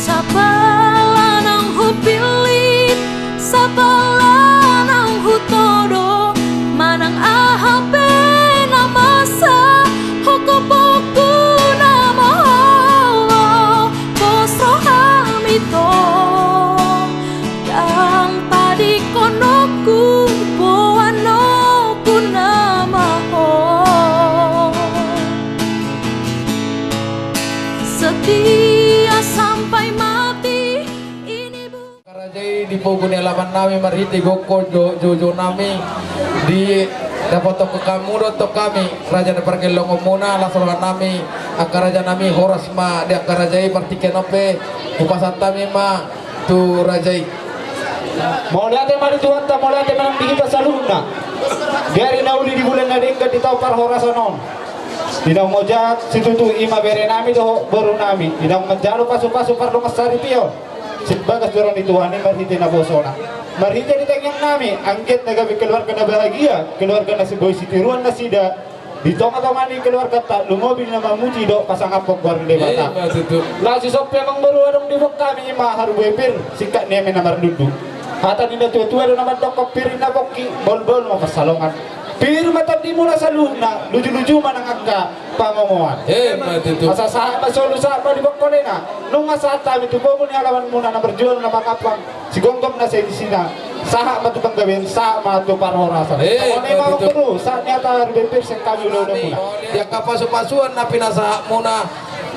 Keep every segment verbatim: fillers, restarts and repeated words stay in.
Sapala naung hupillit, sapala naung hutodo, manang aha pe na masa, hongkopongku nama ho, pos rohami tong, ndang padingkononku, boanonku nama ho. Setia sampai mati, ini bu- Angka raja i di pogu ni alaman nami marhite gokhon jo, jo, jo nami, didapothon hamu do tong hami, raja ni pargellongonmuna, las roha nami, angka raja nami, horas ma di angka raja i. Partingkian on pe hupasahat hami ma tu raja i. Mauliate ma di Tuhanta, mauliate ma nang di hita saluhutna. Di ari na uli, di bulan na denggan, di taon parhorasan on, di naung ojak situtu, i ma bere nami dohot boru nami, di naung manjalo pasupasu pardongansaripeon sian bagas joro ni Tuhan i marhite nabosona, marhite di tangiang nami, anggiat na gabe keluarga na bahagia, keluarga na boi sitiruon nasida di tongatonga ni keluarganta, lumobi na mamuji dohot pasangaphon goar ni Debata. Ima tutu. Laos dison pe, amang boru, adong diboan hami, i ma harbue pir, singkat ni eme na marnundu. Hata ni natuatua do na mandokkon, pir na pongki, bahulbahul ma pansalongan. Pir ma tondimuna saluhutna, lujuluju ma nang angka pangomoan. Ima tutu. Asa sahat ma solu, sahat ma di bongkolena. Nunga sahat hami tu pogu ni alamanmuna na marjual na mangampang, sigomgom na saisina, sahat ma tu panggabean, sahat ma tu parhorasan. Eh, songon i ma, betul. Amang boru, sahat ni hata harbue pir sian hami hulahula muna. Di angka pasupasuan na pinasahatmuna,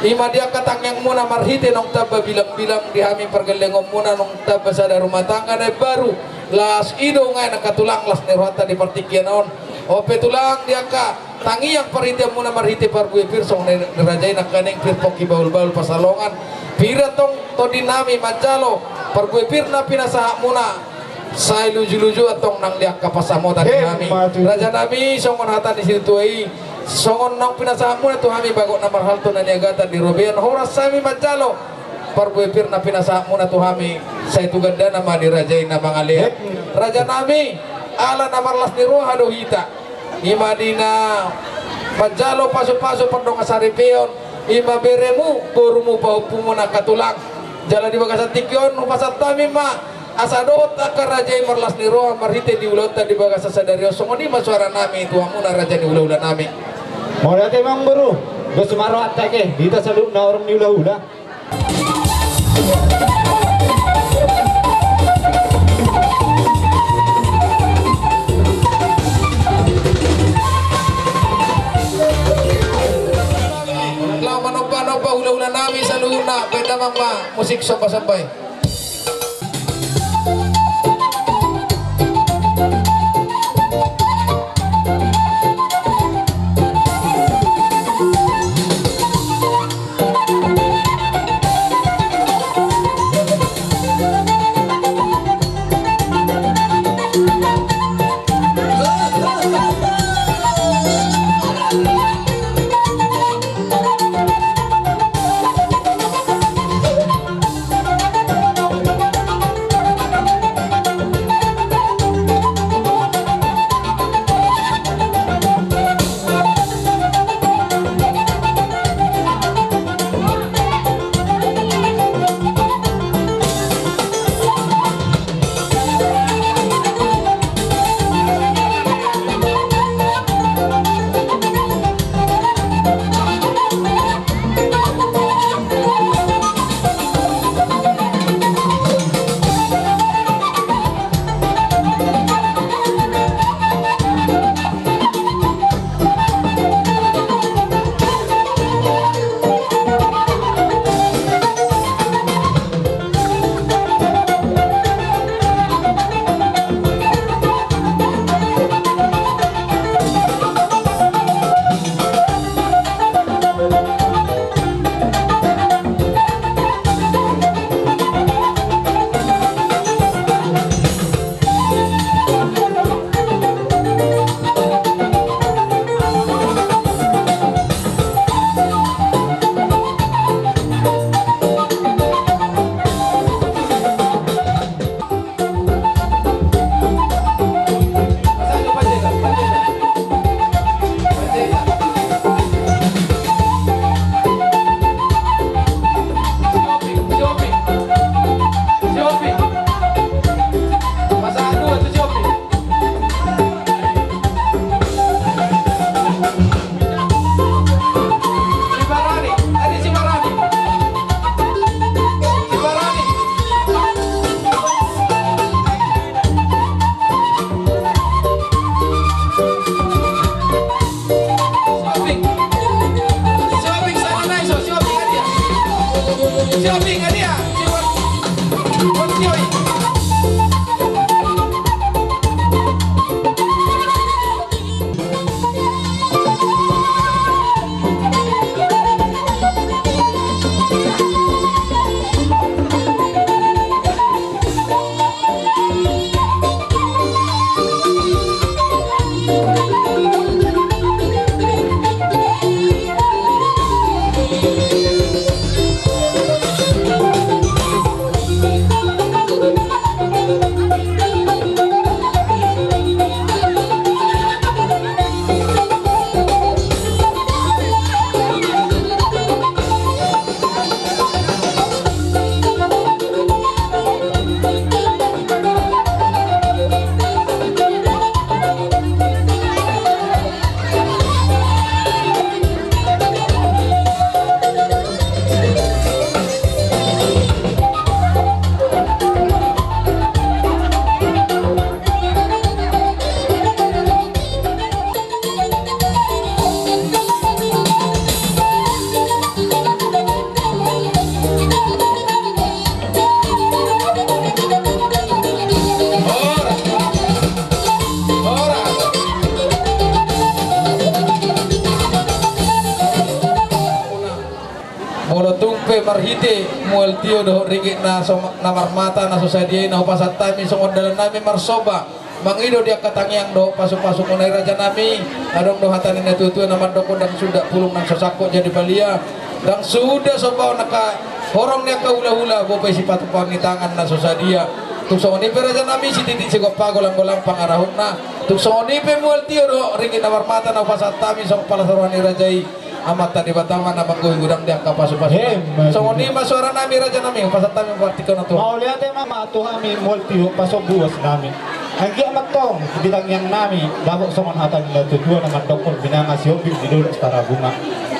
i ma di angka tangiangmuna marhite naung tamba bilangbilang, di hami pargellongonmuna naung tamba sada rumah tangga na imbaru. Laos i do nunga i, angka tulang, las ni rohanta di partingkian on. On pe tulang, di angka tangiang parhiteanmuna marhite parbue pir, songon na nidok ni raja i nangkaning, pir pongki, bahulbahul pansalongan. Pir antong tondi nami manjalo parbue pir na pinasahatmuna, sai lujuluju antong nang di angka pansamotan ni hami. Ima tutu. Raja nami, songon hata ni situatua i, songon naung pinasahatmuna tu hami bagot na marhalto na niagatan di robean, horas hami manjalo parbue pir na pinasahatmuna tu hami, sai tu gandana ma di raja i na mangalean. Ima. Raja nami, ala na marlas ni roha do hita, i ma di na manjalo pasupasu pardongansaripeon, i ma beremu, borumu, pahompumuna, angka tulang. Jala di bagasan tingki on hupasahat hami ma, asa dohot angka raja i marlas ni roha marhite di ulaonta di bagasan sadari on. Songon i ma suara nami tu hamuna, raja ni hulahula nami. Mauliate, amang boru. Dos ma rohanta, ate, di hita saluhutna horong ni hulahula. Laho manomba-nomba hulahula nami saluhutna, baen damang ma musik somba-somba i. Siapa ingat dia? Siapa? Siapa? Molo tung pe marhite mual tio dohot ringgit na so, na marmata na so sadia i na hupasahat hami songon dalan nami marsoba mangido di angka tangiang dohot pasu-pasu muna i raja nami. Adong do hata ni na tua-tua na mandok, ndang suda pulung nang so sangkot jadi palia, ndang suda so paon angka horong ni angka hula-hula, bope sipatupaon ni tangan na so sadia. Tung songon i pe raja nami, sititi sigompa golang-golang pangarahutna. Tung songon i pe mual tio dohot ringgit na marmata na hupasahat hami songon palas roha ni raja i. Amanta Debata ma na manggohi godang di angka pasu-pasu. Emma tutu. Songon i ma suara nami raja nami, hupasahat hami ma partingkian on tu Tuhan. Mauliate ma tu hami mual tio pasombu uas nami. Anggiat ma antong di tangiang nami dapot songon hata ni na tua-tua na mandokkon, binanga siombing di dolok Tarabunga.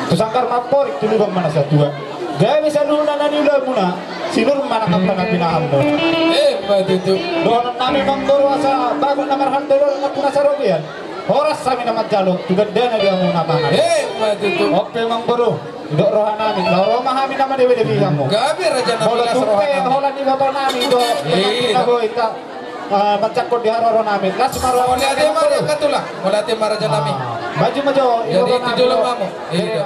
Tu sanggar ma amporik, tu lubang ma na satua. Gabe saluhutna na niula muna, sinur ma nang angka na pinahan muna. Emma tutu. Dohonon nami amangboru, asa bagot na marhalto, dolok na pinasarobian. Horas hami na manjalo, tu gandana di hamu na mangan. Emma tutu. On pe amangboru, didok roha nami, laho ro ma hami na madebe-debe hamu. Gabe raja nami, las roha nami. Molo tung pe holan iboto nami do, iya, na boi ta, ah, manjangkon di haroro nami. Las ma roha nami. Mauliate ma raja nami. Ah, maju ma jo. Jadi itu jolo mamu. Iya.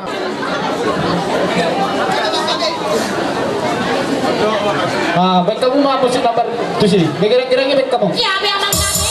Ah, baen hamu ma musik na baru tusi. Begerang-gerang i baen hamu. Iya, be amang kami.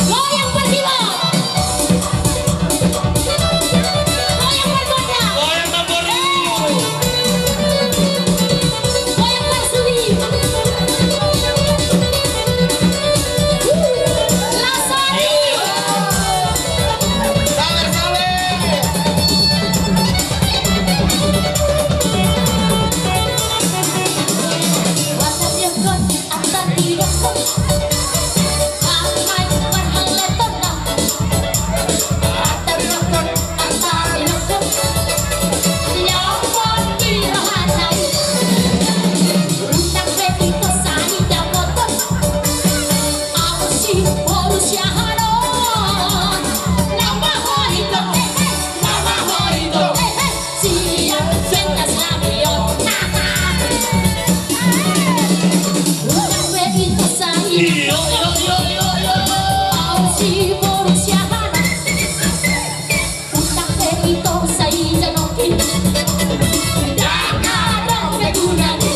Goyang parsiba. Goyang pargonda. Goyang pargonda. Goyang parsuhi. Lasari. Sabar, sabar. Siap pentas lampion. Utang pe ito sai. Iyo, iyo, iyo, iyo, iyo. Au si boru siahanan. Utang pe ito sai janoki. Dang adong pe gunana.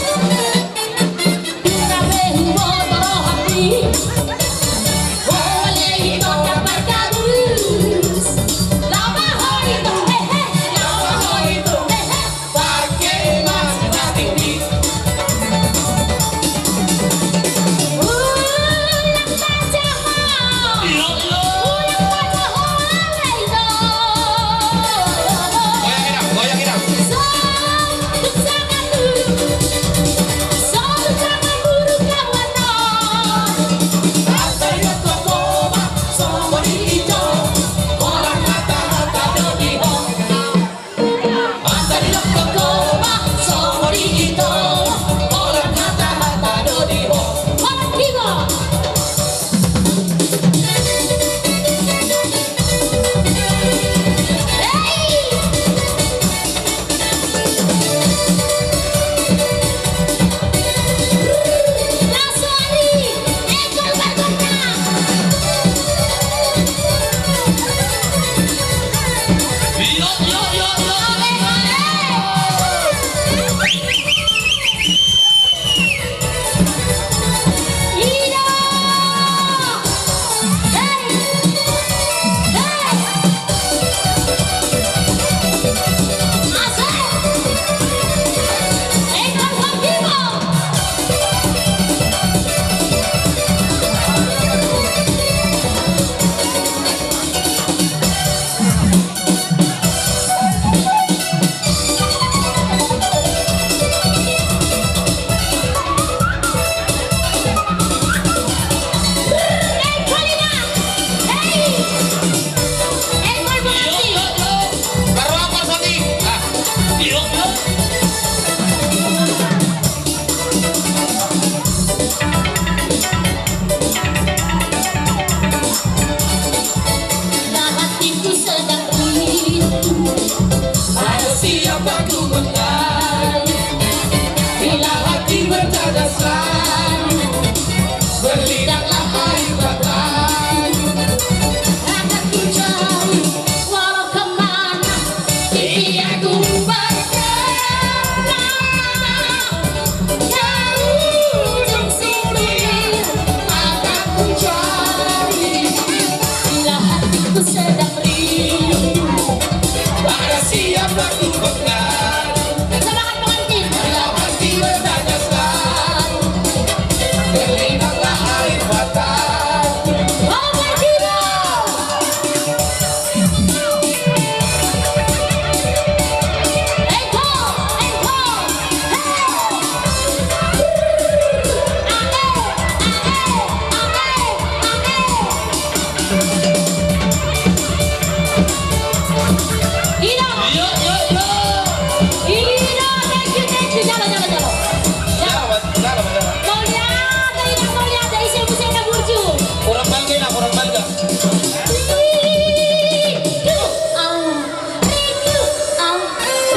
Bila hati bertanya selalu, berlindanglah air matamu. Akan ku cari walau kemana, ia ku berkata. Kau ujung sini akan ku cari. Bila hatiku sedang rindu, pada siapa ku mengadu? Semangat pengantin. Bila hati bertanya selalu, berlindanglah air matamu. Oh, Martino! Ida, thank you, thank you. Jalo, jalo, jalo. Jalo. Mauliate, Ida, mauliate, ise muse na burju. Kurang balga, Ida, kurang balga. Rindu, ah, rindu, ah.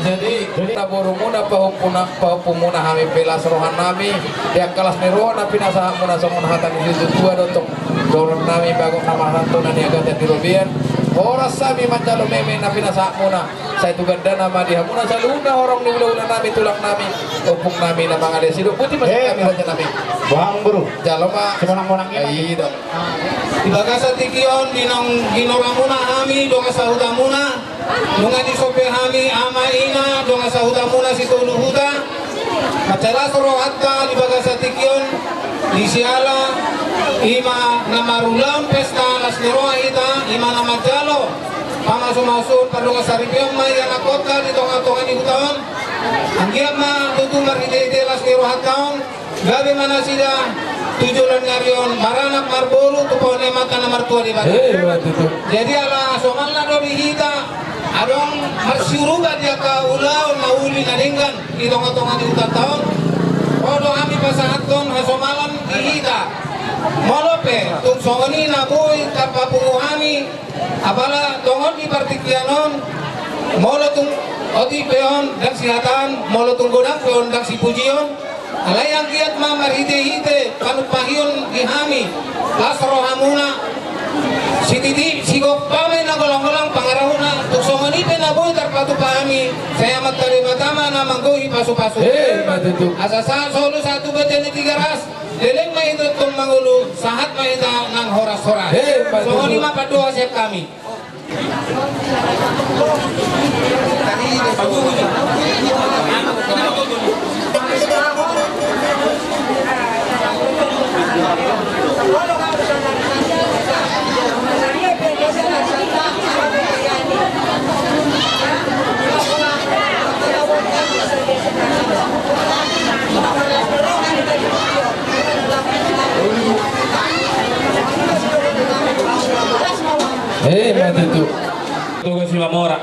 Jadi, na borumuna, pahompuna, pahompumuna hami pe las rohanami, di angka las ni roha na pinasahatmuna songon hata ni tuatua do tong. Dohononnami bagot na marhatopan na niagatan di robean. Horas hami manjalo meme na pinasahatmuna. Sai tu gandana ma di hamuna saluhutna horong ni hulahulanami, tulangnami, ompungnami na mangalean sidok. Boti ma sian hami, rajanami. Boha, Amangboru? Jalo ma. Simonangmonang i ma. Di bagasan tingki on di naung ginoramuna hami dongan sahutamuna. Nunga dison pe hami ama ina dongan sahutamuna Sitolu Huta manjalas rohanta di bagasan tingki on, di siala i ma na marulaon pesta las ni roha hita, i ma na manjalo pamasumasuon pardongansaripeon ma i anakhonta di tongatonga ni huta on. Anggiat ma tutu marhitehite las ni rohanta on gabe ma nasida tu joloan ni ari on maranak marboru tu pahunaon ni Amanta na martua Debata. Jadi ala somalna do di hita adong marsiurupan di angka ulaon na uli na denggan di tongatonga ni hutanta on. Ro do hami pasahathon hasomalan di hita. Molo pe tung songon i na boi tarpapungu hami, apala tongon di partingkian on, molo tung otik pe on ndang sihataan, molo tung godang pe on ndang sipujion. Alai anggiat ma marhitehite panumpahion di hami las rohamuna, sititi sigompa ma i na golanggolang pangarahutna, tung songon i pe na boi tarpatupa hami, sai Amanta Debata ma na manggohi pasupasu. Asa sahat solu sahat tu badia ni Tigaras. Leleng ma hita tongtong mangolu, sahat ma hita nang horashoras. Songon i ma pandohan sian hami. Eh, ma tutu. Toga Simamora.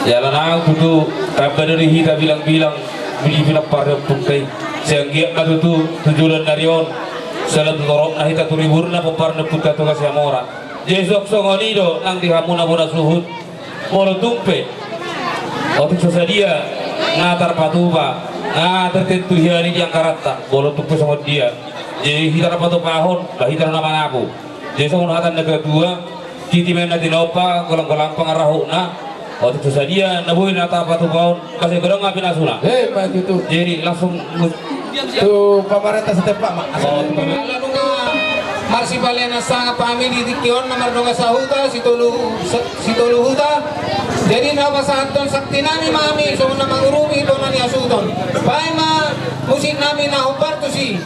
Jala nang tutu tamba do di hita bilangbilang, bili pinompar ni ompunta i. Sai anggiat ma tutu tu joloan ni ari on, sahat tu toropna hita tu riburna pomparan ni ompunta Toga Simamora. Jadi songon i do nang di hamuna bona suhut. Molo tung pe otik so sadia na tarpatupa, na tartentu hian i di anggaranta, molo tung pe songon dia, jadi hita na patupahon, ba hita na manapu. Jadi songon hata ni natuatua, titi ma na tinompa, golanggolang pangarahutna. Otik so sadia na boi na tarpatupa on, ba sai godang ma pinasuna. Jadi langsung tu pamarenta setempat ma. Ala nunga marsipalean sangap hami di tingki on na mardongan sahuta, Sitolu, Sitolu Huta. Jadi na pasahathon sakti nami ma hami songon na mangurupi bona ni hasuhuton. Baen ma musik nami na hombar tusi.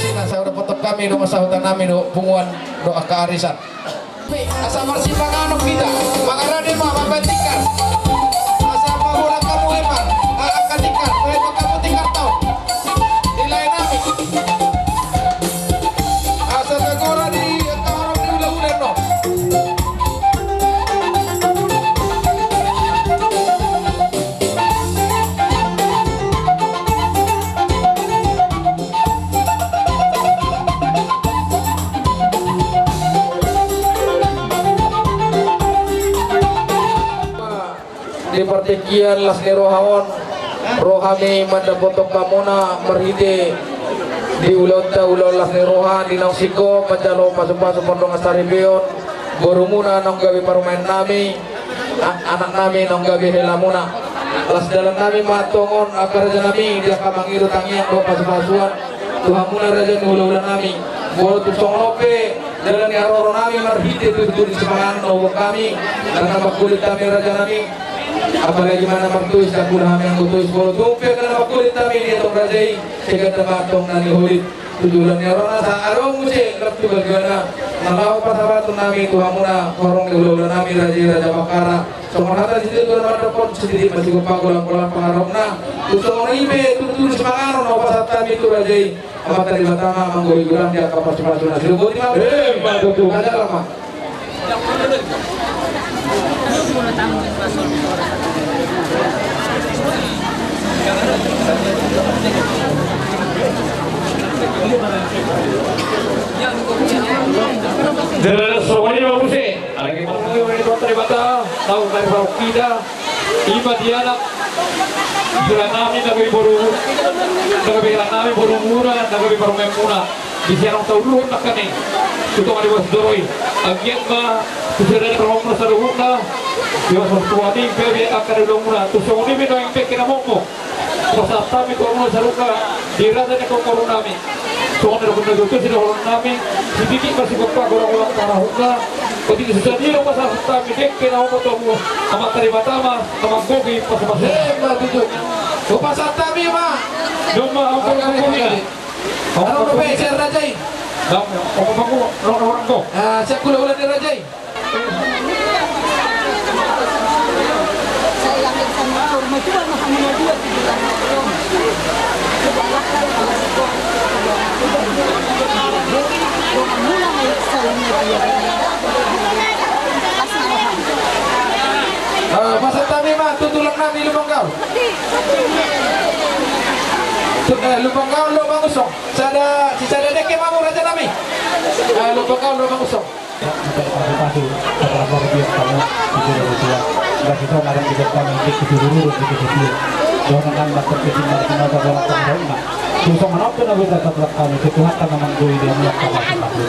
Sina, sai hudapothon hami do masa huta nami do punguan do angka arisan. Asa marsipanganon hita, mangarade ma mambaen tikar. Asa paboa hamu hepar, angka tikar, hepar hamu tikar tau. Di lae nami. Asa tagora di angka horong ni hulahula no. Di partingkian las ni roha on, ro hami mandapothon hamuna marhite di ulaonta, ulaon las ni roha di naung singkop, manjalo pasupasu pardongansaripeon, borumuna naung gabe parumaen nami, a-, anak nami naung gabe helamuna. Las dalan nami ma antong on angka raja nami, di angka mangido tangiang dohot pasupasuan tu hamuna raja ni hulahula nami. Molo tung songon on pe dalan ni haroro nami marhite tutur ni sipanganon na huboan hami, na mangkulit hami raja nami. Apalagi ma na martois, ndang pola hami anggo tois, molo tung pe na mangkulit hami di antong raja i, sai ganda ma antong na niholit. Tu joloan ni haroro nasa adong muse rap tu baganan na laho pasahaton nami tu hamuna horong ni hulahula nami raja i, Raja Bakkara. Songon hata ni situtu na mandok on, sititik ma sigompa, golang-golang pangarahutna. Tung songon i pe tutur ni sipanganon na hupasahat hami tu raja i, Amanta Debata ma manggohi godang di angka pasupasu na sidok. Boti ma. Emma tutu. Raja lama. Jala songon i ma muse, alai marhite ma ni Amanta Debata, taon na ri parok hita, ima di anak, di anak nami, na gabe boru, na gabe anak nami, borumuna, na gabe parumaenmuna. Di sian on tauluhon nangkaning tu tonga ni boas joro i. Anggiat ma tu sada ni rohamuna saluhutna, di boas martua ni gabe angka na ulaonmuna. Tung songon i pe nuaeng pe kena mommo pasahat hami tu hamuna saluhutna di raja ni boru nami. Songon na dohonon nami, sititik ma sigompa, golang-golang pangarahutna. Otik so sadia do pasahat hami, dengke na hombo tu hamu, Amanta Debata ma na manggohi pasupasu. Emma tutu. Hupasahat hami ma. Domma, amang, amang, amang. Adong dope sian raja i. Dam, amang, amang, amang, amang. Ah, sian hulahula ni raja i. Ah, pasahat hami ma tu tulang nami Lumban Gaol. Tu, eh, Lumban Gaol, Lumban Usong. Sada, sisada dengke ma hamu raja nami. Eh, Lumban Gaol, Lumban Usong. Pasu-pasu, terlambat dia kamu, itu dari Tuhan. Enggak bisa, kadang kita kamu, itu dulu, itu dulu. Jangan kan, maksud kita, maksud kita, maksud kita, maksud kita. Tung songon on pe na boi tasahat hami, tu Tuhanta na manggohi di hamu angka pasu-pasu.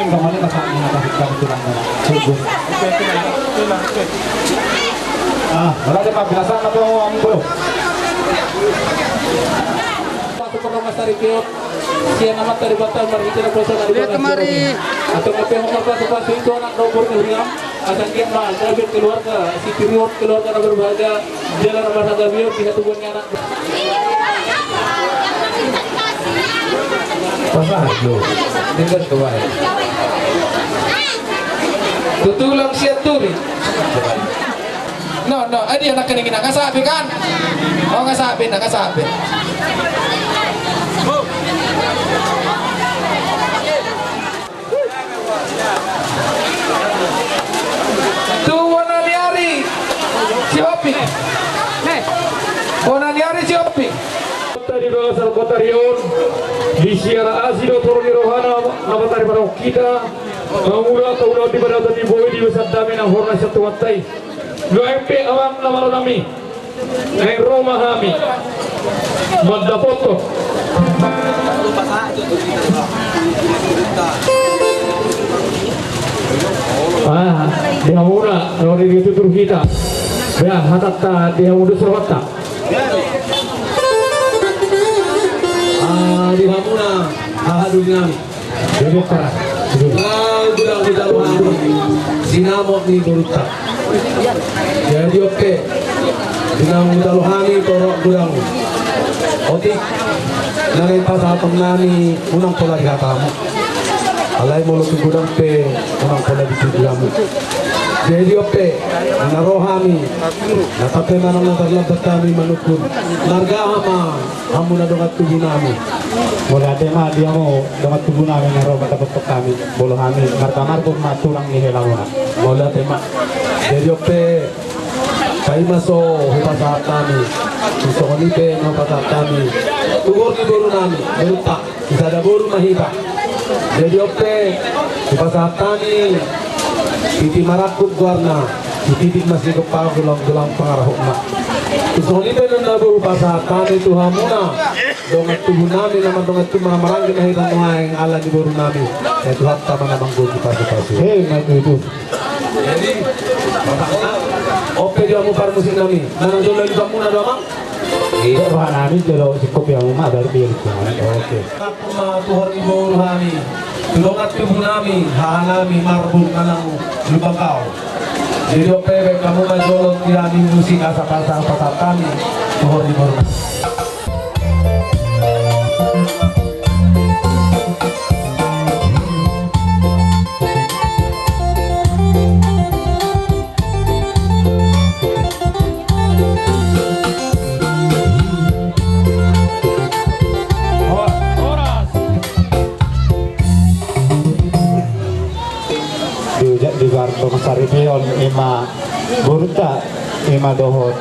Songon i ma sahat ni hata sian hami tulang nami. Tulang. Ah, berarti ma binasaon na tu hamu, bro. Pasu-pasu ma saripeon sian Amanta Debata marhite na poso na di bona. Antong ma pe hamu marpasu-pasu i tu anak dohot boru ni huriam. Asa anggiat ma gabe keluarga sitiruon, keluarga na berbahagia, jala na marhagabeon di hatubuan ni anak. Pasahat do. Dengar tu bae. Tu tulang Sianturi. No, no, eh, dia nangkaning i, nangkaning sapi kan? Oh, nangkaning sapi, nangkaning sapi. Tu bona ni ari Sihombing. Bona ni ari Sihombing. Kota di bagasan kota rion, di siara asi do toru ni rohana, na matari parok hita, mangula taula di padaotan ni boi di bagasan dame na horna sian Tuhanta i. Nuaeng pe amang na marnami. Naeng ro ma hami mandapothon. Ah, di hamuna, na ro di tutur hita. Ba, hatanta, di hamu do so hata. Ah, di hamuna, haha doli nami. Jadi, Pak, gudang hujalo hami sinamot ni borunta. Jadi, oke. Gudang hujalo hami torop gudang. Otik. Na naeng pasahaton nami unang pola di hatamu. Alai molo tu gudang pe unang pola di tujuanmu. Jadi, oke. Na ro hami. Na tape manang na tarlambat hami manungkun. Marga aha ma. Hamu na dongan tubu nami. Mauliate ma di hamu dongan tubu nami na ro mandapothon hami. Molo hami marga Marbun ma tulang ni helamuna. Mauliate ma. Jadi ope, paima so hupasahat hami. Songon i pe na hupasahat hami. Ugor ni boru nami, boru ta. Sisada boru ma hita. Jadi ope, hupasahat hami Titi Marangkup goarna, sititik ma sigompa, golang-golang pangarahutna. Songon i pe na boi hupasahat hami tu hamuna dongan tubu nami, na mardongan tubu, na maranggi na hita nuaeng ala ni boru nami. Sai Tuhanta ma na manggohi pasu-pasu. He, na tutu. Jadi, On pe di hamu parmusik nami, manang jolo lipangmuna do, Amang? Iya, roha nami jolo singkop di hamu ma, baru dia lipang. Oke. Aku ma tuhor ni boru hami, tu dongan tubu nami, haha nami marbun manang Lumban Bao. Jadi on pe baen hamu ma jolo di hami musik asa pasahat-pasahat hami tuhor ni boru nami. Di ujak di bar dongan saripeon ima borunta ima dohot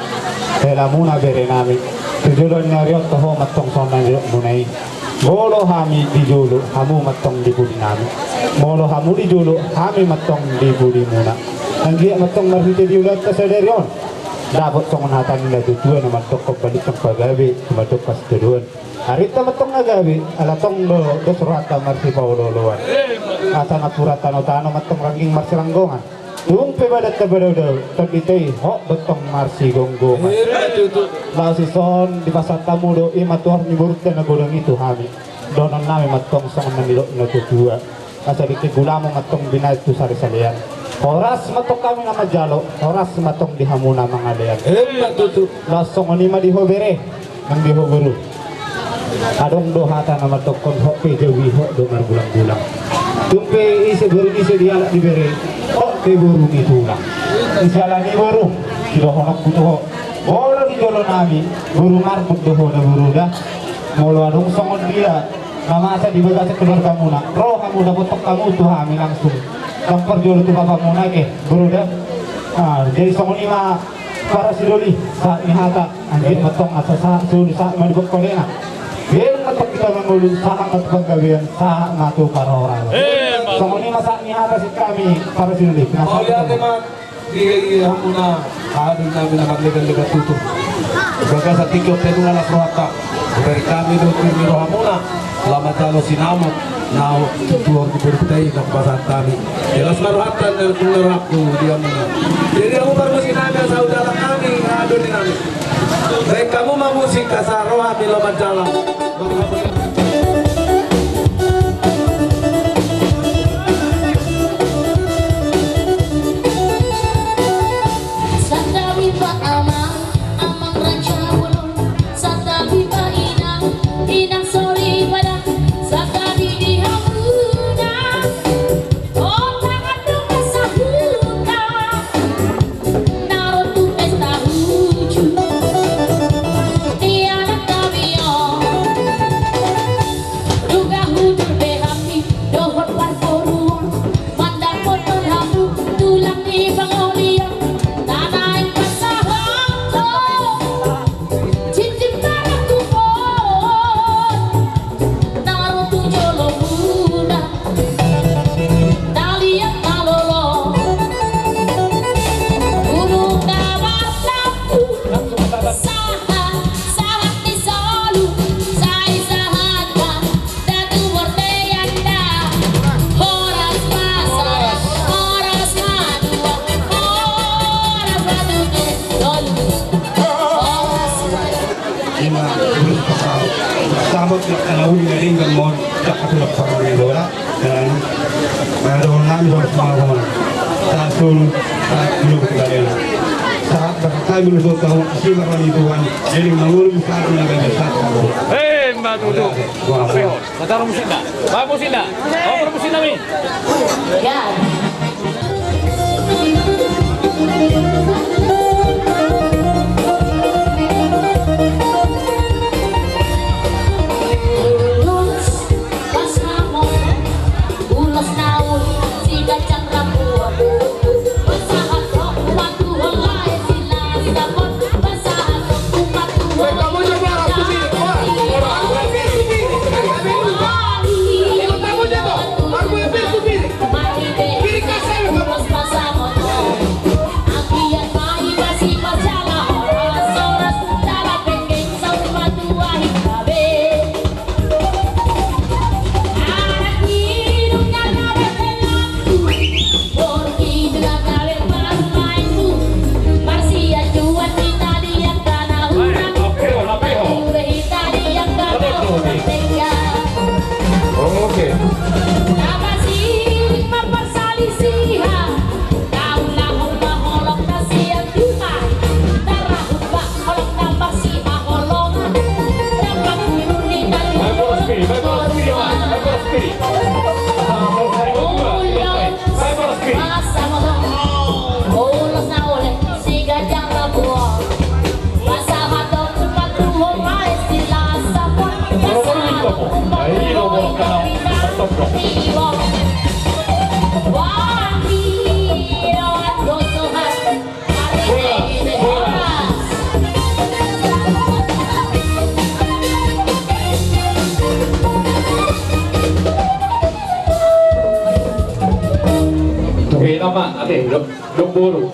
helamuna bere nami. Tu joloan ni ari on toho mantong songon na nidokmuna i. Molo hami di jolo, hamu mantong di pudi nami. Molo hamu di jolo, hami mantong di pudimuna. Anggiat mantong marhite di ulaonta sadari on dapot songon hata ni natuatua na mandok: Balintang pagabe, mandok hasitodoan. Arinta mantong na gabe, ala tong do dos rohanta marsipaolooloan. Asa napuran tanotano mantong rangging marsiranggongan. Tung pe badanta badaudau, tondinta i hot do tong marsigomgoman. Laos dison dipasahat hamu do ima tuhor ni borunta na godang i tu hami. Dohonon nami mantong songon na nidok ni natuatua: Asa dengke gulamu mantong binahen tu salean-salean. Horas mantong hami na manjalo, horas mantong di hamu na mangalean. Emma tutu. Laos songon i ma di ho bere nang di ho boru. Adong do hata na mandokkon: Hot pe jabu i, hot do margulang-gulang. Tung pe ise boru ni ise dialap ni bere, hot pe boru ni tulang. Siala ni i boru, sidohononku tu ho, molo di jolo nami boru marbun do ho da boru da. Molo adong songon dia na masa di bagasan keluargamuna, ro hamu, dapothon hamu tu hami langsung. Ndang parjolo tu bapamuna, ate boru da. Jadi songon i ma parasidoli, sahat ni hata. Anggiat mantong asa sahat solu, sahat ma di bongkolena. Baen mantong hita mangolu, sahat ma tu panggabean, sahat ma tu parhorasan. Songon i ma sahat ni hata sian hami parasidoli. Pinasahat ma di hamuna, aha do inna, na marlega-lega tutu. Bagasan tingki on pe nunga las rohanta, hubereng hami do pir ni rohamuna laho manjalo sinamot na tu tuhor ni borunta i na hupasahat hami. Las ma rohanta, nunga las rohangku di hamuna. Jadi hamu parmusik nami, asa hudalan hami, aha do inna nami. Baen hamu ma musik asa ro hami laho manjalo. Santabi ma amang, amang raja bolon. Santabi ma inang, inang soripada. Santabi di hamuna. O tangan do pasahuta. Na ro tu pesta uju. Di anak tabi on. Nunga hujur be hami dohot parboruon. Mandapothon hamu tulang ni pangolian. Na naeng pasahathon cincin pangantuhon. Na ro tu jolomuna. Talian na lolo. Gunung na marlambu. Sahat, sahat ni solu. Sai sahat ma. Datu bortean da. Horas ma sada. Horas ma dua. Horas ma tutu. Tolu. Horas ma. Ima, terus pasal. Sabot na kalauli na denggan mon, tak aturak parang ni dora. Dan pada orang nami harus melakukan. Sasul, saat belum kembali. Saat berkata belum tahu, kasih berani Tuhan. Jadi mengurus saat menangani saat. Eh, Mbak Tutu. Wah, wah. Mataru musikna. Ba musikna. Oper musikna mi. Ya. Ulos, pas hamon, ulos naung, si gajang rambuan. Pasahat ho, umat tu hola, si las dapot. Oke, nama, ate, dok, dok boru.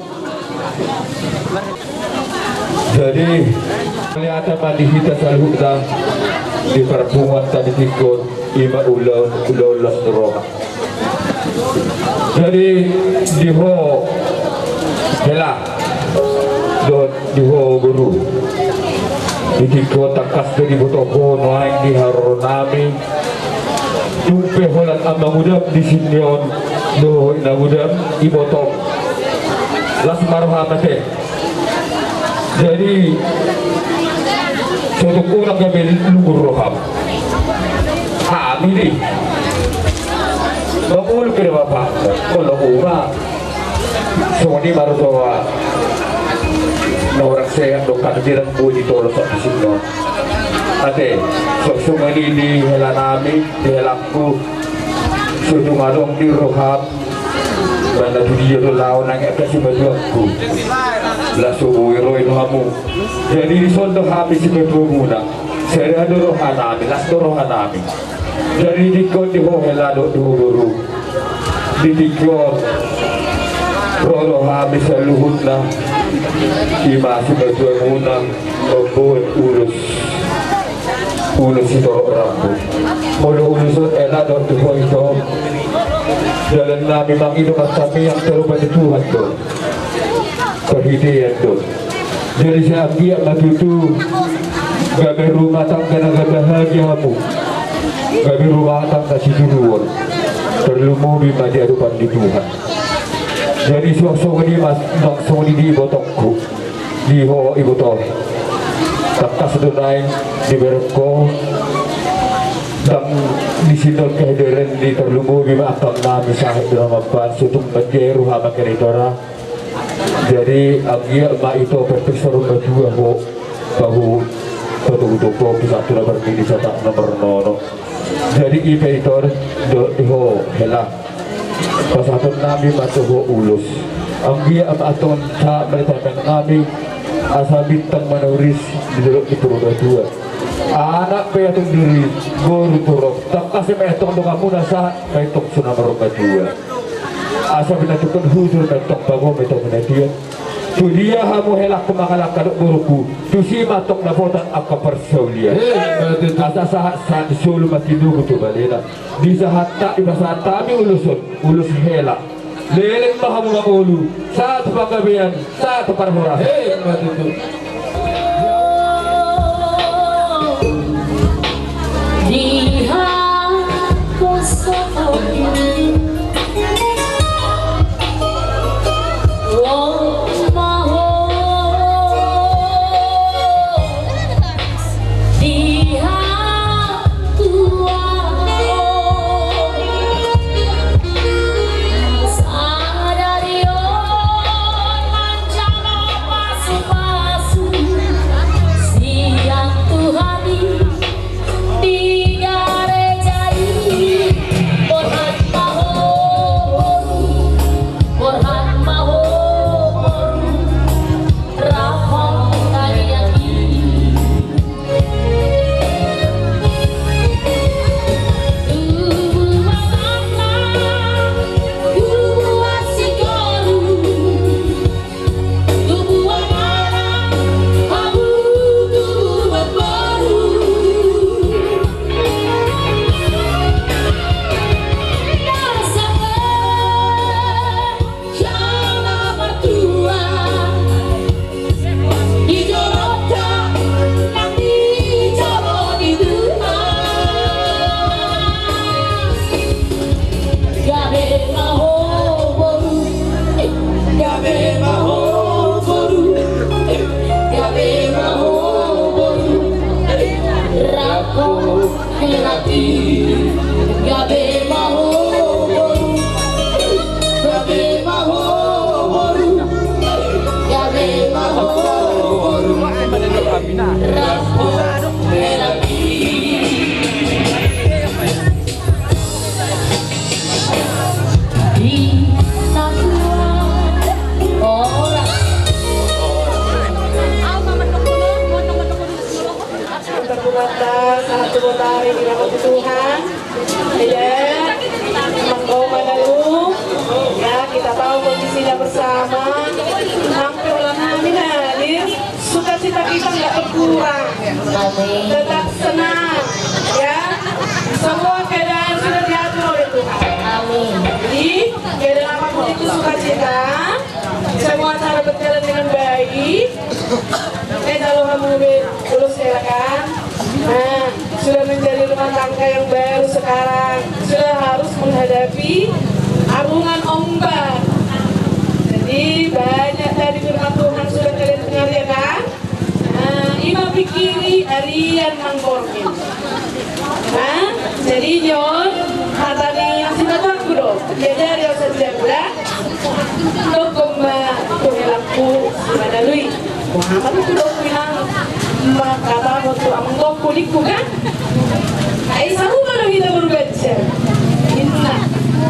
Jadi, ternyata ma di hita saluhutna di parpunguanta di tingki on, ima ulaon, ulaon las ni roha. Jadi, di ho hela dohot di ho boru, di tingki on tangkas do diboto ho nuaeng di haroronami. Tung pe holan amangudam di sini on dohot inangudam, ibotom. Las ma roham ate. Jadi, sotung unang gabe lungun roham. Hami di. Mangolu pe da bapa. Olo uma. Songon i ma roha. Na orang sehat do kan bilang budi tolo satu sino. Ate, so, songon i di helanami, di helangku. Sotung adong di roham. Bana tu dia do laho nang eka simatuangku. Las so boi ro i do hamu. Jadi dison do hami simatuamuna. Sada do rohanami, las do rohanami. Jadi di tingki on di ho hela dohot di ho boru. Di tingki on ro do hami saluhutna. Ima simatuamuna. Mamboan ulos. Ulos sitorop rambu. Molo ulos on hela dohot di ho ito. Dalannami mangido martangiang tarupa di Tuhan do. Parhitean do. Jadi sai anggiat ma tutu gabe rumah tangga na gabe bahagia hamu. Gabe rumah tangga sitiruon. Tarlumobi ma di adopan ni Tuhan. Jadi songon i ma, songon i di ibotongku. Di ho iboto. Tangkas do naeng dibereng ho. Ndang disindol kehederan di tarlumobi ma angkangnami sahat do na mambaen sotung manjea roha mangkena i tora. Jadi anggiat ma ito perfect saur matua ho, pahu, patogu topo, pisatu na parmini satak na marnono. Jadi i pe ito dohot di ho hela. Pasahatonnami ma tu ho ulos. Anggiat ma antong sahat ma di tangiangnami asa bintang ma na uris di dolok ni Purbatua. Anak pe antong diri boru tu ro. Tangkas ma antong donganmuna sahat ma antong tu na marmatua. Asa pinatupa hujur ma antong pago ma antong pinatian. Tu dia hamu helangku mangalangka dohot borungku, tusi ma antong dapotan angka parsaulian. Eh, betul. Asa sahat, sahat ni solu ma tinogu tu balena. Disahat, dipasahat hami ulos on, ulos hela. Leleng ma hamu mangolu, sahat tu panggabean, sahat tu parhorasan. Eh, betul. Di haposo on. Di gareja i, borhat ma ho boru, borhat ma ho boru, rap hon tariak i. Tubu ma anak, tubu ma sitoru. Tubu ma anak, hamu tubu ma boru. Dasar jala martua. Di jolonta nang di jolo ni Tuhan. Gabe ma ho boru, gabe ma ho boru, gabe ma ho boru. Rap hon hela i. Gabe ma ho boru, gabe ma ho boru, gabe ma ho boru. Rap ho hela. Di satua. Ora. Sahat tu bontar, sahat tu bontar, di rahmat Tuhan. Iya, Amang Oma Dalu. Ya, kita tahu kondisinya bersama. Hampir ulang kami hadir. Sukacita kita nggak berkurang. Amin. Tetap senang, ya. Semua keadaan sudah diatur oleh Tuhan. Amin. Jadi, keadaan apapun itu sukacita, semua acara berjalan dengan baik. Eh, kalau kamu be-, ulos hela kan. Nah, sudah menjadi rumah tangga yang baru sekarang. Sudah harus menghadapi arungan ombak. Jadi, banyak tadi firman Tuhan sudah kalian dengar, ya kan? Nah, ima pikiri arian nang borngin. Nah, jadi nyon, hata ni na sipatuanku do. Jadi, ari au sadia, dokkon ma tu helangku si Manalui. Muhammad tu dokkon inang, ma hata ma tu amang dokkon ikku kan? Ai sarupa do hita boru Banjar. Inna.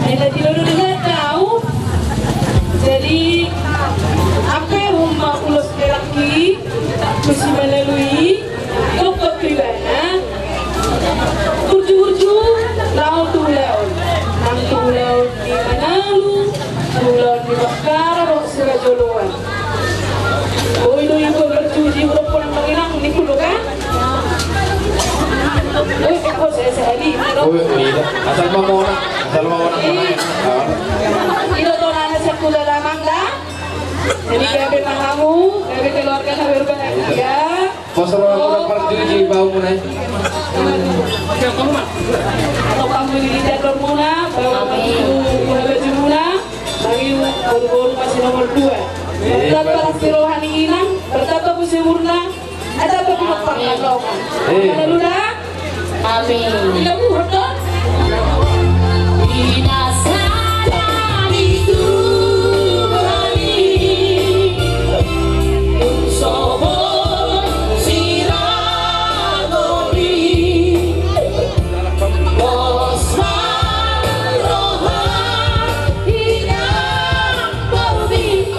Ai na dilolo do hata au. Jadi, ampe umma ulos helangki, tu si Manalui, dokkon tu ibana. Burju-burju, laho tu ulaon. Nang tu ulaon ni Manalu, tu ulaon ni Bakkara, dohot sihajoloan. Oi, do ingkon burju di hudok ponang manginang ni hudok, ha? Oi, ingkon sesa hali. Oi, ida. Asal mamona, asal mamona. Ih. Ah. Ida tona na siap kuda damang da. Jadi gabe ma hamu, gabe keluarga na berbahagia. Pos roha muna, parjuji bahu muna i. Atau kamu di jadwal muna, bahu muna, baju muna, bagi boru-boru masih nomor dua. Bertambah pasti roha ni inang, bertambah pasti umurna, ada apa pun apa. Amin. Amin. Tidak muhur dong. Di na sada ni Tuhan i, tung sohot siragori. Pos ma roha inang boru i.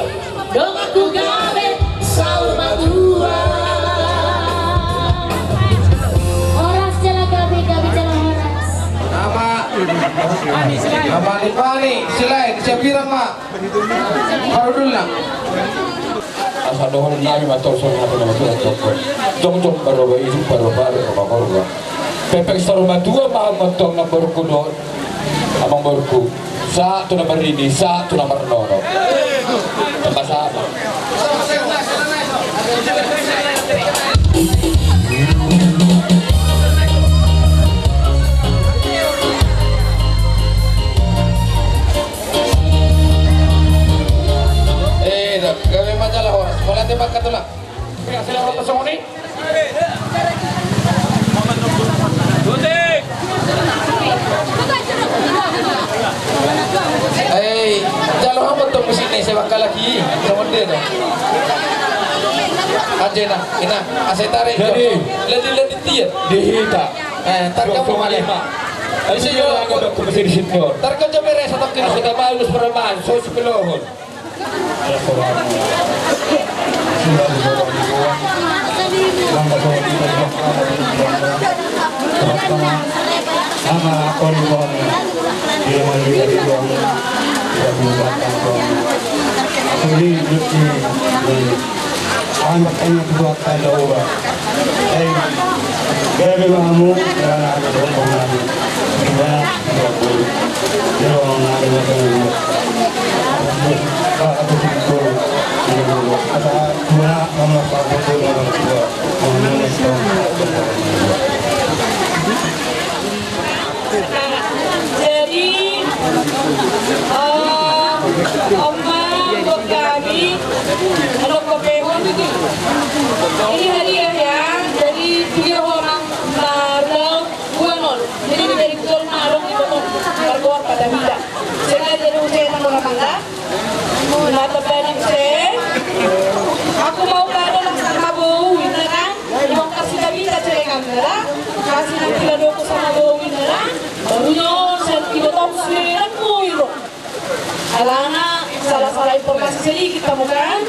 Donganku gabe saur matua. Horas jala gabe, gabe jala horas. Nama, nama ni Pani, Silaen, siap bilang ma. Parudulna. Asa dohononnami ma tolsong hata nama Tuhan tongko. Jongjong baroba ijuk, baroba roba korba. Pepeng saur matua ma hamu tong na borungku dohot amang borungku. Sahat tu na marnini, sahat tu na marnono. Tamba sama. Eh, dah, gabe ma jala horas. Mauliate ma, Katulang. Ya, selamat sore. Hei, jalo hamu tong musik ni, sepak kalaki, sama dia tu. Aja na, ina, asa tarik. Jadi, ledi-ledi dia. Di hita. Eh, tarka lima. Isi yo, aku dokter mesin senior. Tarka coba resa tak kena. Sudah bagus, preman, so sepelohon. Anak, anak buat ada orang. Eh, gabe ma hamu, ya, ada orang. Jadi, eh, oma buat kami, alo kope. Ini hadiah ya, jadi dia orang baru. Buang on. Jadi, jadi buang marung itu. Sedikit hamu kan?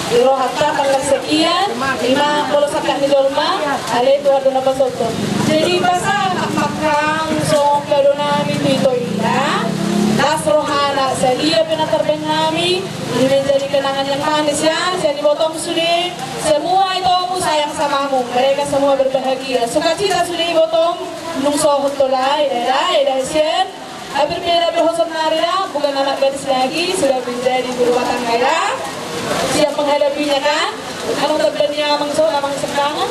Di rohanta pangkat sekian, ima molo sangkap ni jolma, alai Tuhan do na pasothon. Jadi pasahat mangkang songon kado nami tu ito ina. Las rohana sadia pe na tarbaen nami, ini menjadi kenangan yang manis ya, sian ibotong sude. Semua itomu sayang samamu, mereka semua berbahagia. Sukacita sude ibotong, nunga sohot tolai, eda, eda, eda, sian. Berbeda pe ho saonari, bukan anak gadis lagi, sudah menjadi ibu rumah tangga ya. Siap menghadapinya kan? Anu, terbani amang so, amang sekangan.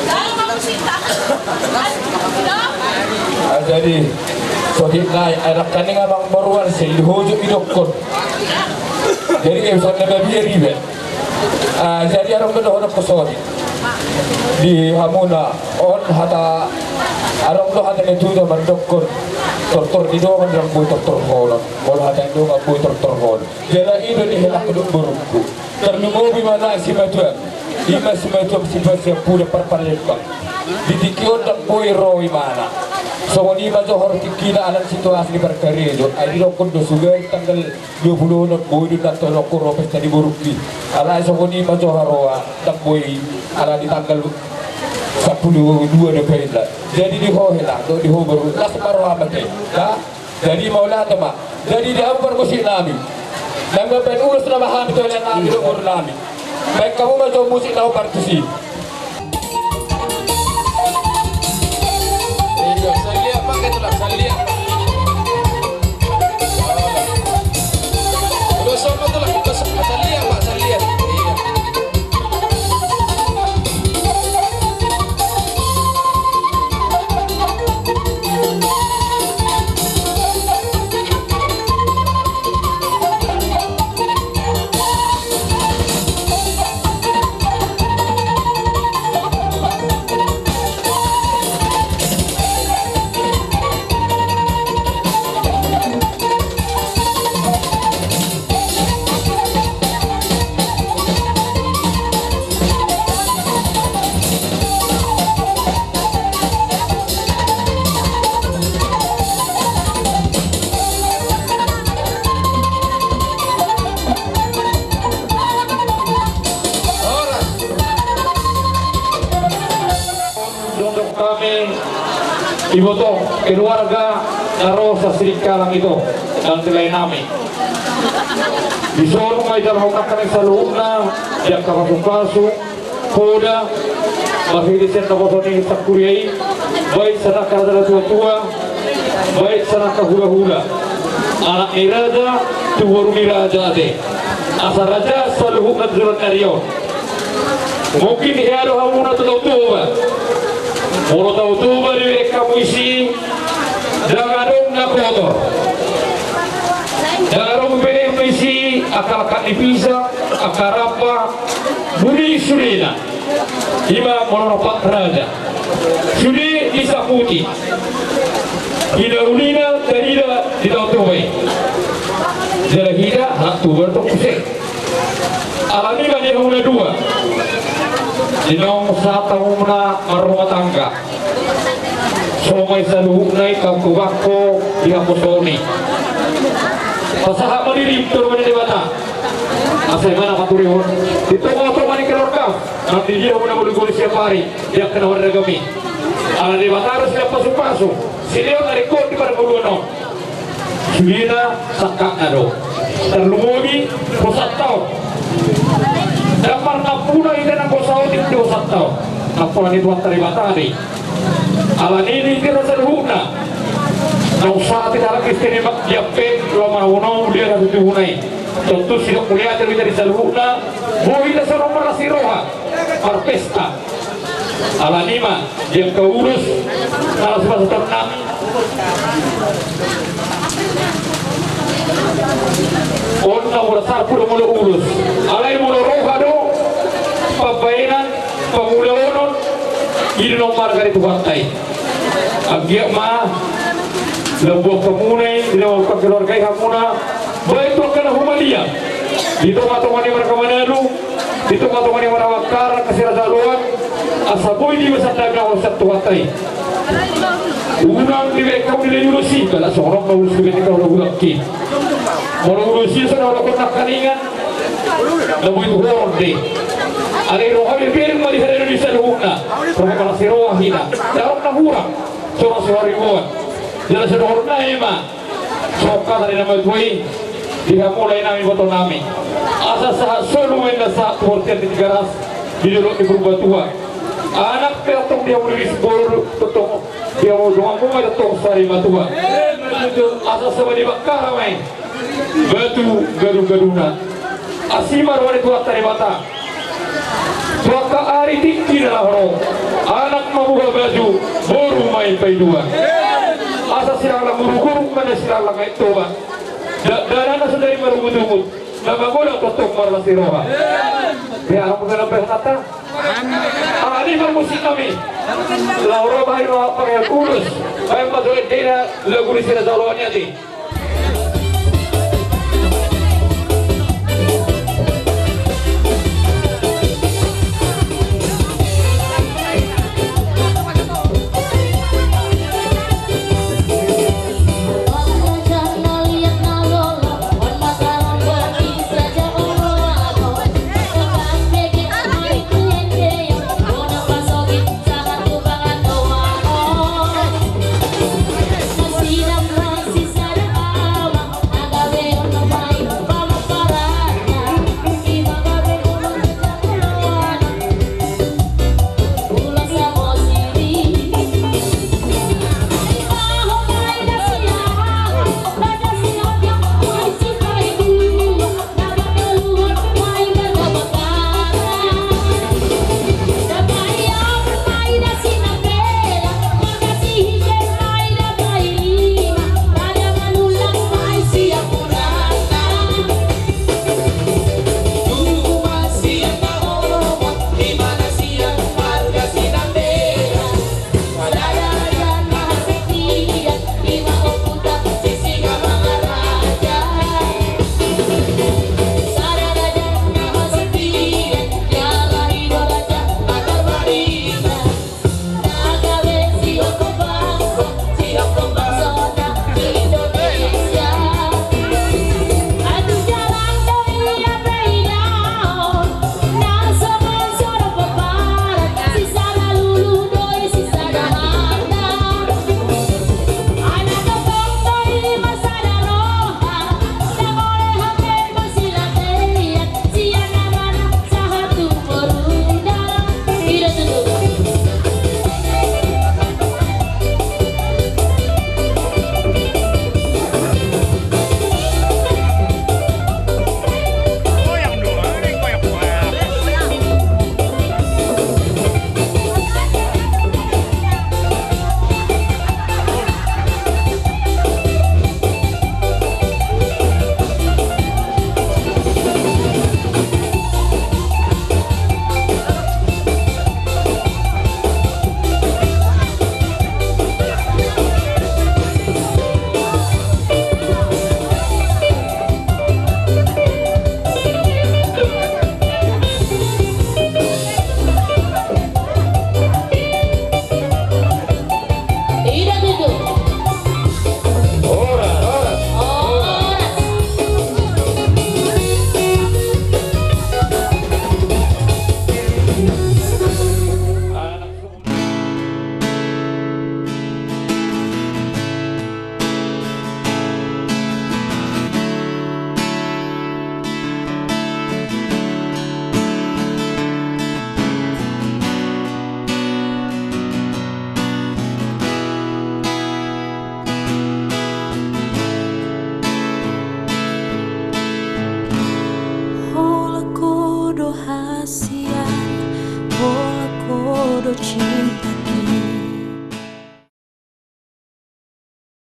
Lalu amang cinta. Ah, jadi, sogit nai, anak kaning amang baruan, si ihojo idokkon. Jadi, nggak bisa nebe biar ibe. Ah, jadi adong do dohonon kosodi di hamuna on hata, adong do hata ni tuda mandokkon tortor di dongan ndang boi tortor holon, molo hata ni dongan boi tortor holon. Jala i do dihelak do borungku. Tarlumobi ma na simatuam, ima simatuam si Pasiampudan Parpalembang. Di tingki on ndang boi ro imana. Songon i ma johor tingkina alani situasi ni parkarejo, ai didokkon do sude tanggal dua puluh onom boi do ndang tolong ku ro pesta di borungki. Alai songon i ma jo haroa ndang boi ala di tanggal sampulu dua do painda. Jadi di ho hela do di ho baru las ma roha ma te. Jadi mauliate ma. Jadi di ampar musik nami. Nang baen ulos nama hami tu hela nami do baru nami. Baen hamu ma jo musik na ombar tusi. Iya, salian pakai tulang, salian. Udah sama tulang, udah sama, salian, Pak, salian. Iya. Dongdok kami, ibotong, keluarga na ro sasirikalang ito, dan selain nami. Di son ma ijalo hamu nangkaning saluhutna di angka pasupasu, poda, marhite sian naposo ni sangkuria i, baik sian angka raja na tuatua, baik sian angka hulahula. Anak ni raja tu boru ni raja ate. Asa raja saluhutna tu joloan ni ari on. Mungkin hea do hamuna tu Tao Toba. Molo Tao Toba dibereng hamu isi, ndang adong na kotor. Ndang adong dibereng hamu isi angka langkat ni pisang, angka ramba, buni sudena. Ima molo na pat raja. Sude disaputi. Hinaulina tarida di Tao Toba i. Jala hita anak Toba do muse. Alani ma di hamuna dua. Di naung sahat hamuna marrumah tangga. Songon i saluhutna i bangko-bangko di haposoon i. Pasahat ma diri tu Debata. Asa imana paturehon di tonga-tonga ni keluarga. Nang di dia muna bolu-bolu siap hari. Dia kena warna gami. Ala Debata harus dia pasu-pasu. Sileon ari kau di pada bolu no. Sudena sangkapna do. Tarlumobi hosa taon. Ndang marnampuna hita nang hosa otik di hosa taon. Nampuna ni Tuhanta Debata do i. Alani i di hita saluhutna. Naung sahat hita halak Kristen i, mak dia pe ro manang hono dia na tutu huna i. Tontu sidok mauliate do hita di saluhutna. Boi hita songon marlas ni roha marpesta. Alani i ma di angka ulos na las pasahaton nami. On na molo sarpu do molo ulos. Alai molo roha do pambahenan pangulaonon i do na marga ni Tuhanta i. Anggiat ma lambuan hamuna i, lambuan keluarga i hamuna. Baik tu angka na humaliang di tonga-tonga ni marga Manado, di tonga-tonga ni marga Mangkarai, angka si Raja Loan, asa boi dibahen daging na sian Tuhanta i. Unang dibaen hamu dilean ulos i, jala songon on ma ulos dibaen hamu ulos i. Molo ulos i so na olo nangkaningan, na boi tu horong do i. Alai roha be bereng ma di hela Indonesia dohot na roha marlas ni roha hita. Jala na hurang songon sihariboan. Jala songon na i ma. Songon hata ni na matua i, di hamu lae nami, iboto nami, asa sahat solu ma inna sahat tu bontean ni Tigaras, di dolok ni Purbatua. Anak pe antong di hamu riris, boru pe antong di hamu donganmu ma antong sari matua. Asa saba ni Bakkara ma i batu gadugaduna. Asi ma roha ni Tuhanta Debata. Tu angka ari tingki na laho ro, anak ma muba baju, boru ma i paidua. Asa silanglang guruguru ma na silanglang Aek Toba. Dakdanak na sadari marungutungut, na magodang tongtong marlas ni roha. Be aha muse na baen hata? Aha ni ma musik nami? Laho ro ma i ma pakai ulos. Baen ma jolo dena lagu ni si Raja Oloan i ate.